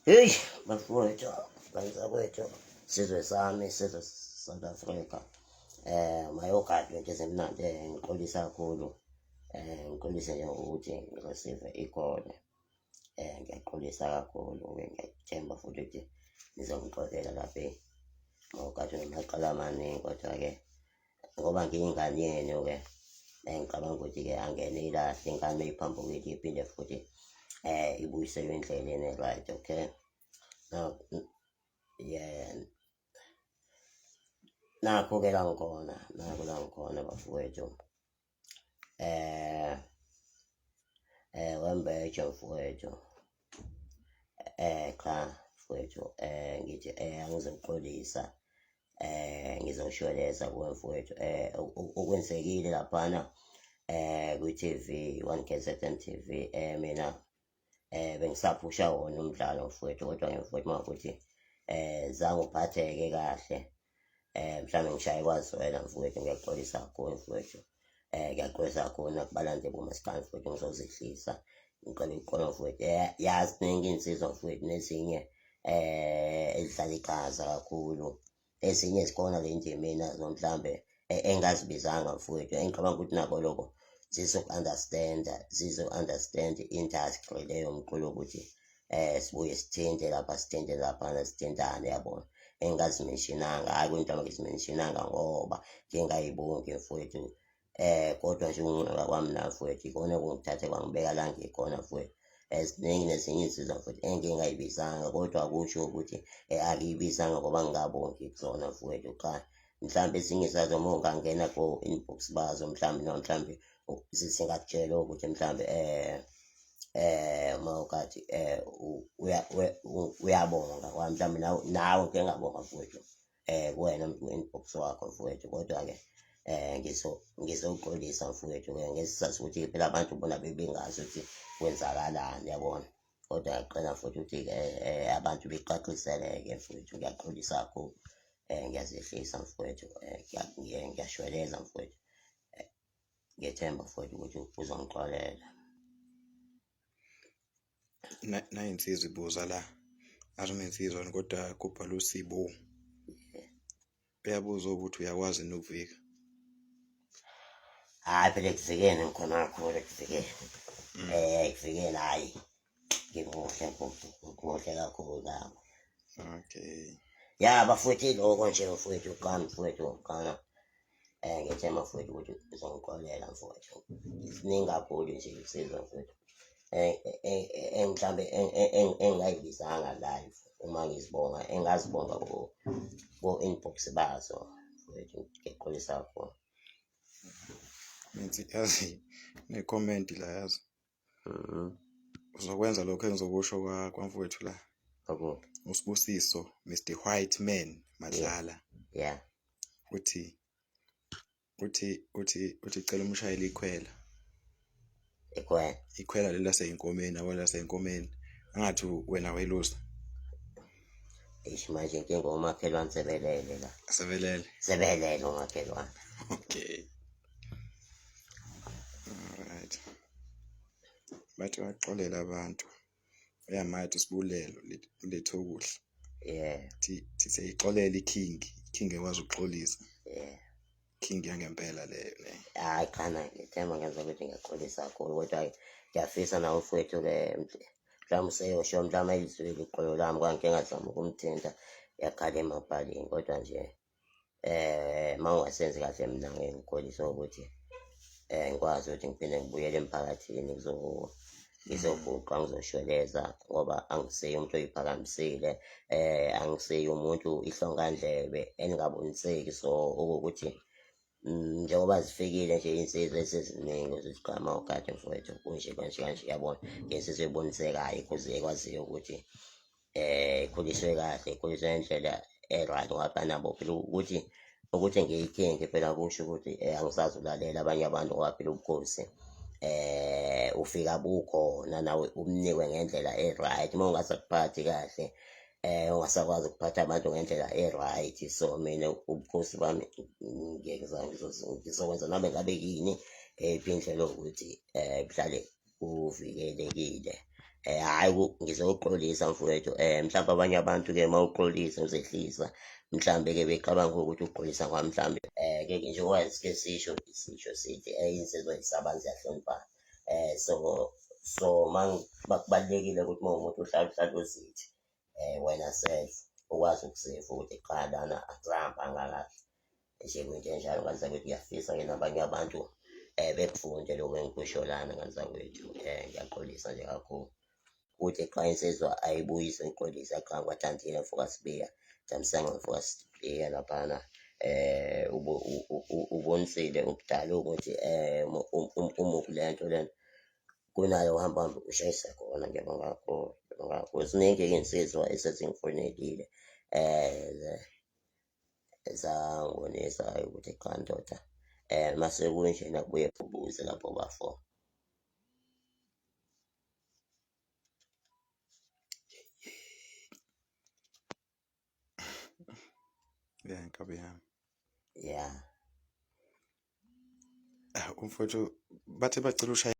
Heyi bafowethu, bantakwethu, sizwe sami, sizwe South Africa. Mayogadi nje ezimnandi, ngixolisa kakhulu. Ngixolise nje ukuthi ngi-receive i-call. Ngiyaxolisa kakhulu, ngiyathemba futhi ukuthi nizongixolela lapha mawugadi unamacala amaningi, kodwa-ke ngoba ngiyingane yenu-ke, ngicabanga ukuthi-ke angene ilahle ingane iphambukile iphinde futhi ibuyiselwe endleleni e-right, okay? Now, yeah, nakho-ke la ngikhona, nakho la ngikhona bafowethu. Wembeje mfowethu. Cha mfowethu, ngithi angizoxolisa, ngizoshweleza kuwe mfowethu. Okwenzekile laphana kwi-TV 1 KZN TV, mina bengisaphusha wona umdlalo mfowethu, kodwa-ke mfowethu makuthi zange uphatheke kahle, mhlawumbe ngishaye kwazwela mfowethu. Ngiyaxolisa kakhulu mfowethu, ngiyaxolisa kakhulu nakubalandeli bomasikandi mfowethu. Ngizozehlisa, ngicela uxolo mfowethu. Yazi ziningi iy'nsizwa mfowethu, nezinye ezidlala iqhaza kakhulu, ezinye zikhona le ndima nazo mhlambe engazibizanga mfowethu, engicabanga ukuthi nako lokho zizo-understand-a, zizo-understand i-industry leyo mculo, ukuthi sibuye sithinte lapha, sithinte laphana, sithintane, yabona, engingazimentionanga. Hhayi kwinto angizimentionanga ngoba ngingayibongi mfowethu, kodwa nje ukunqoba kwami na mfowethu ikona okungithathe kwangibeka la ngikhona mfowethu. Ziningi nezinye iy'nsizwa mfowethu engingayibizanga, kodwa akusho ukuthi angiyibizanga ngoba ngingabongi kuzona mfowethu. Cha, mhlawumbe ezinye zazo uma ungangena ko-inbox bazo mhlawumbe, noma mhlawumbe singakutshela ukuthi mhlawumbe uma ukathi uyabonga kwa mhlawumbe nawe ngike ngabonga mfowethu kuwena ku-inbox wakho mfowethu. Kodwa-ke ngizoxolisa mfowethu-ke ngesizathu ukuthi phela abantu bona bebengazi ukuthi kwenzakalani, yabona. Kodwa ngiyacela futhi ukuthi-ke abantu becaciseleke mfowethu. Ngiyaxolisa kakhulu, ngiyazehlisa mfowethu, ngiyashweleza mfowethu. Ngiyethemba mfowethu ukuthi uzongixolela. Nayinsizwa ibuza la, azi insizwa kodwa kubhala uSibu. Uyabuza ukuthi uyakwazi yini ukuvika? Hhayi phela ekuvikeni ngikhona kakhulu ekuvikeni. Ekuvikeni hhayi ngikuhle, kuhle kakhulu lapho. Okay. Ya bafowethu, iloko nje mfowethu, qha mfowethu, qha ngethemba mfowethu ukuthi uzongixolela mfowethu. Ziningi kakhulu nje insizwa mfowethu mhlambe engingayibizanga live uma ngizibonga, engazibonga ko-inbox bazo mfowethu. Ngiyaxolisa kakhulu. Ngithi yazi ne-comment la, yazi. Uzokwenza lokho engizokusho kwamfowethu la. Akuphi? USibusiso Mr White Man Madlala. Uthi cela umshayeli ikhwela. Ikhwela. Ikhwela leli laseyinkomeni, yabo, laseyinkomeni. Angathi wena welusa. Eish, manje inkinga umakhelwane sebelele la. Sebelele. Sebelele umakhelwane. Okay. Alright. Bathi waxolela abantu. Uyamathi uSibulelo ulethe okuhle. Thi siyayixolela i-king, i-king ekwazi ukuxolisa. King yangempela leyo le. Hayi cha, ngithemba ngenza ukuthi ngiyaxolisa kakhulu, kodwa ngiyafisa nawe mfowethu-ke mhlawumbe useyosho, mhlawumbe ayizwile iqolo lami, kwangike ngazama ukumthinta yakhala emabhalini. Kodwa nje uma ungasenzi kahle, mina ngeke ngikholise ukuthi ngikwazi ukuthi ngiphinde ngibuyele emphakathini, ngizoguqa ngizoshweleza, ngoba angisiye umuntu oyiphakamisile, angisiye umuntu ihlongandlebe eningaboniseki. So okuwukuthi njengoba zifikile nje iy'nsizwa eseziningi zisigqama ugade mfowethu, kunje kanje kanje, yabona, ngensizwa ebonisekayo ekwaziyo ukuthi ikhuliswe kahle, ikhuliswe ngendlela e-right, ngoba nabo phela ukuthi ngiyi-king phela kusho ukuthi angisazi ulalela abanye abantu, ngoba phela ubukhosi ufika bukhona nawe umnikwe ngendlela e-right. Uma ungasakuphathi kahle, ungasakwazi ukuphatha abantu ngendlela e-right. So mina ubukhosi bami ngeke ngizokwenza noma ngabe yini, eyiphi indlela yokuthi buhlale buvikelekile. Hhayi ngizoxolisa mfowethu, mhlawumbe abanye abantu-ke uma uxolisa uzehlisa, mhlawumbe-ke becabanga ukuthi ukuxolisa kwami mhlawumbe ke njengoba sike sisho isisho sithi insizwa eyisabani ziyahloniphana. So kubalulekile ukuthi uma uwumuntu uhlale uhlale uzithi wena self ukwazi ukuziva ukuthi cha lana akusahambanga kahle. Nje kwinto enjalo ngane zakwethu ngiyafisa-ke nabanye abantu bekufunde lokhu engikusho lana ngane zakwethu. Ngiyaxolisa nje kakhulu. Kuthi cha insizwa ayibuyise ngixolise cha ngiwathandile mfoka Sibiya, Thamsanqa mfoka Sibiya laphana ubonisile ubudala ukuthi uma ukule nto lena kunayo uhamba uhambe ushayise khona. Ngiyabonga kakhulu, ngiyabonga kakhulu. Ziningi-ke iy'nsizwa esezingifonelile zangibonisa ukuthi cha ndoda mase kunjena kubuye kubuze lapho bafo. Yeah, nkabi yami. Yeah. Ah, umfowethu bathe bacela ushaya.